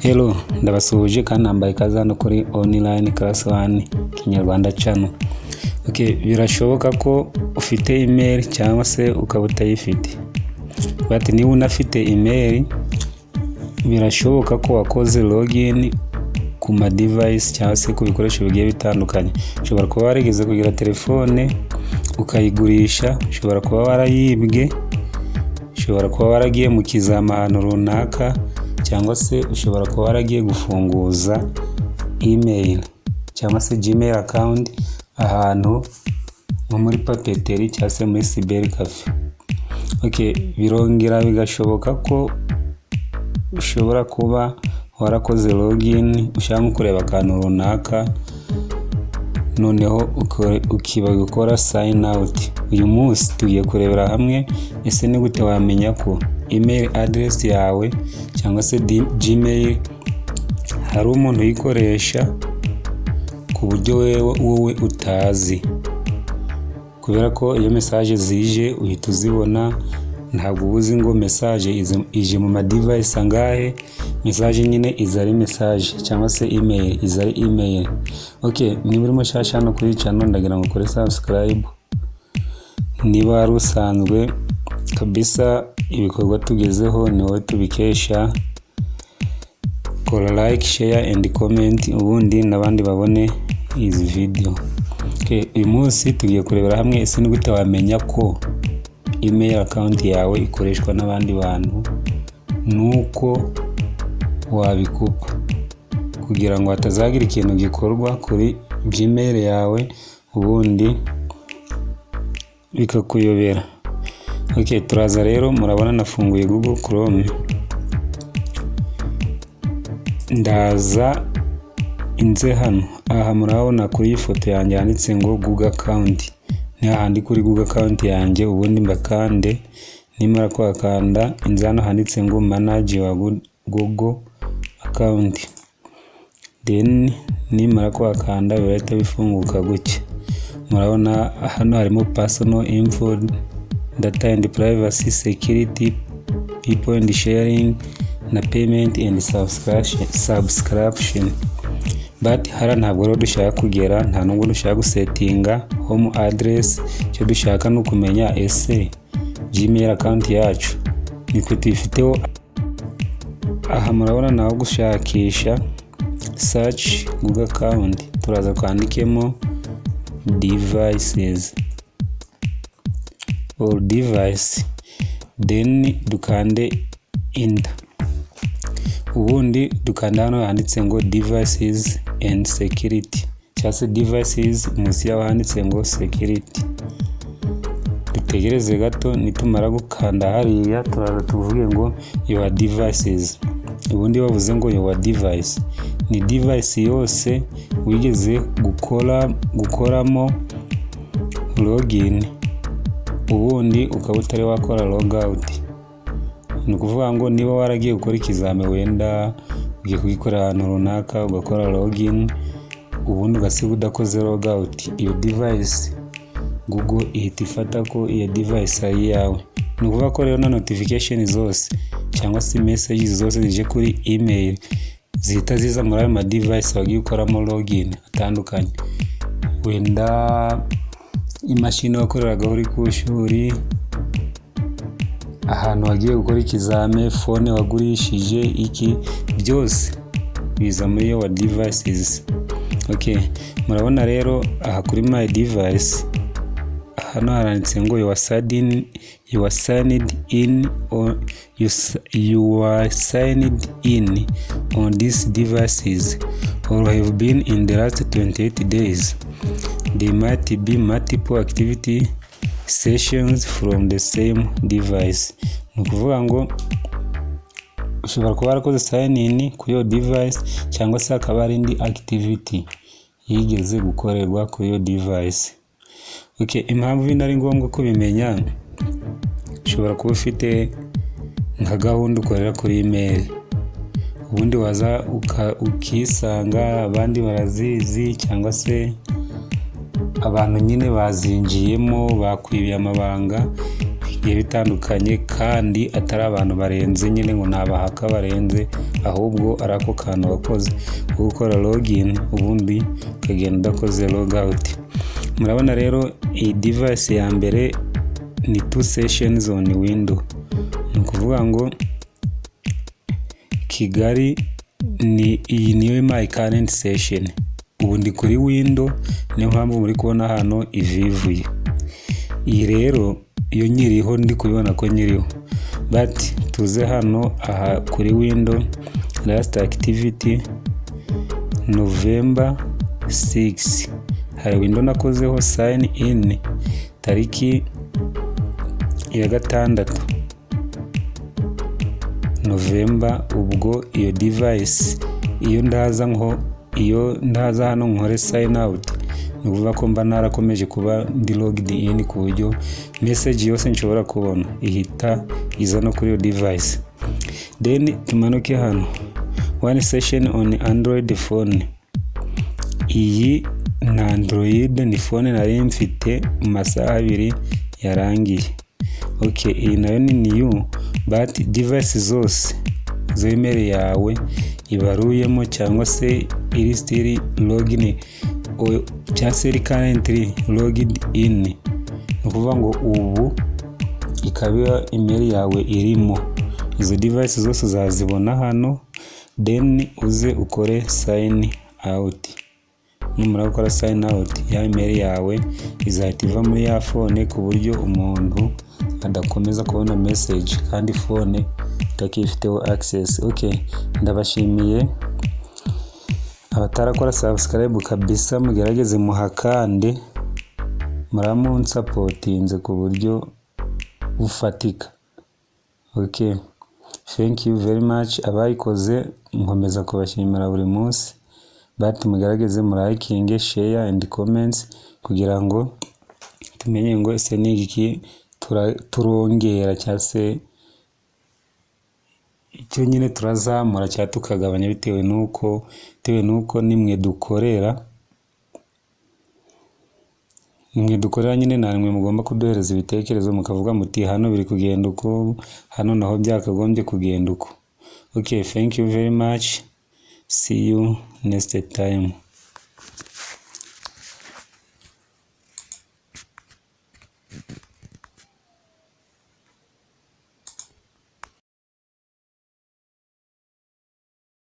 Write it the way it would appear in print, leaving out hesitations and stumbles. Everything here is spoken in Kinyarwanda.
Hello, ndabasuhuje kandi nambaye ikaze hano kuri Online Class One Kinyarwanda channel. Okay, birashoboka ko ufite email cyangwa se ukaba utayifite. But niba unafite email, birashoboka ko wakoze login ku ma device cyangwa se ku bikoresho bigiye bitandukanye. Ushobora kuba warigeze kugira telefone ukayigurisha, ushobora kuba warayibwe, ushobora kuba waragiye mu kizami ahantu runaka, cyangwa se ushobora kuba waragiye gufunguza email cyangwa se Gmail account ahantu nko muri papeterie cyangwa se muri cyber cafe. Okay, birongera bigashoboka ko ushobora kuba warakoze login ushaka nko kureba akantu runaka, noneho ukibagirwa gukora sign out. Uyu munsi tugiye kurebera hamwe ese ni gute wamenya ko email address yawe cyangwa se Gmail hari umuntu uyikoresha ku buryo wowe utazi. Kubera ko iyo message zije uhita uzibona, ntabwo uba uzi ngo message ije mu ma device angahe, message nyine iza ari message cyangwa se email iza ari email. Okay, niba uri mushyashya hano kuri channel, ndagira ngo ukore subscribe. Niba wari usanzwe kabisa, ibikorwa tugezeho ni wowe tubikesha. Kora like, share and comment, ubundi n'abandi babone izi video. Okay, uyu munsi tugiye kurebera hamwe ese ni gute wamenya ko email account yawe ikoreshwa n'abandi bantu, nuko wabikupa kugira ngo hatazagira ikintu gikorwa kuri Gmail yawe ubundi bikakuyobera. Okay, turaza rero, murabona nafunguye Google Chrome. Ndaza inze hano aha, murabona kuri iyi foto yanjye handitse ngo Google account, ni hahandi kuri Google account yanjye. Ubundi mbakande, nimara kuhakanda inze hano handitse ngo "Manage your Google account". Then nimara kuhakanda birahita bifunguka gutya. Murabona hano harimo personal info, data and privacy, security, people and sharing na payment and subscription. But hariya ntabwo rero dushaka kugera, nta nubwo dushaka gusettinga home address. Icyo dushaka ni ukumenya ese Gmail account yacu nitwe tuyifiteho. Aha murabona naho gushakisha, search Google account, turaza twandikemo devices or device, then dukande enter. Ubundi dukanda hano handitse ngo "Devices and security" cyangwa se devices, munsi yaho handitse ngo security. Dutegereze gato, nitumara gukanda hariya turaza tuvuge ngo "Your devices". Ubundi bavuze ngo your device, ni device yose wigeze gukora gukoramo login, ubundi ukaba utari wakora logout. Ni ukuvuga ngo niba waragiye gukora ikizami, wenda ugiye kugikorera ahantu runaka, ugakora login, ubundi ugasiga udakoze logout, iyo device Google ihita ifata ko iyo device ari iyawe. Ni ukuvuga ko rero na notification zose cyangwa se message zose zije kuri email zihita ziza muri ayo ma device wagiye ukoramo login atandukanye. Wenda imashini wakoreragaho uri ku ishuri, ahantu wagiye gukora ikizame, phone wagurishije, iki byose biza muri your devices. Okay, murabona rero aha kuri my device, hano haranditse ngo you are signed in or you are signed in on these devices or have been in the last 28 days. There might be multiple activity sessions from the same device. Ni ukuvuga ngo ushobora kuba warakoze sign in kuri iyo device, cyangwa se hakaba hari indi activity yigeze gukorerwa kuri iyo device. Okay, impamvu bino ari ngombwa kubimenya, ushobora kuba ufite nka gahunda ukorera kuri email, ubundi waza ukisanga abandi barazizi, cyangwa se abantu nyine bazinjiyemo bakwibiye amabanga. bigiye bitandukanye, kandi atari abantu barenze nyine ngo ni aba hacker barenze, ahubwo ari ako kantu wakoze ko gukora login, ubundi ukagenda udakoze log out. Murabona rero iyi device ya mbere ni two sessions on window, ni ukuvuga ngo Kigali ni iyi, niyo my current session. Ubu ndi kuri window, niyo mpamvu muri kubona hano ivivuye. Iyi rero iyo nyiriho, ndi kubibona ko nyiriho, but tuze hano aha kuri window, last activity November 6, hari window nakozeho sign in tariki ya 6 November. Ubwo iyo device iyo ndaza hano nkore sign out, ni ukuvuga ko mba narakomeje kuba ndi logged in, ku buryo message yose nshobora kubona ihita iza no kuri iyo device. Then tumanuke hano, one session on Android phone. Iyi ni Android, ni phone nari mfite mu masaha 2 yarangiye. Okay, iyi nayo ni new, but device zose zo email yawe ibaruyemo cyangwa se iri still login cyangwa se iri currently logged in, ni ukuvuga ngo ubu ikaba email yawe irimo, izo device zose uzazibona hano. Then uze ukore sign out. Numara gukora sign out, ya email yawe izahita iva muri ya phone, ku buryo umuntu adakomeza kubona message kandi phone utakifiteho access. Okay, ndabashimiye. Abatarakora subscribe kabisa, mugerageze muhakande, muramunsapotinze ku buryo bufatika. Okay, thank you very much. Abayikoze nkomeza kubashimira buri munsi, but mugerageze murayikinge, share and comments, kugira ngo tumenye ngo ese ni iki turongera cyangwa se icyo nyine turazamura cyangwa tukagabanya, bitewe n'uko nimwe dukorera nyine, namwe mugomba kuduhereza ibitekerezo, mukavuga muti hano biri kugenda uko, hano naho byakagombye kugenda uko. Okay, thank you very much, see you next time.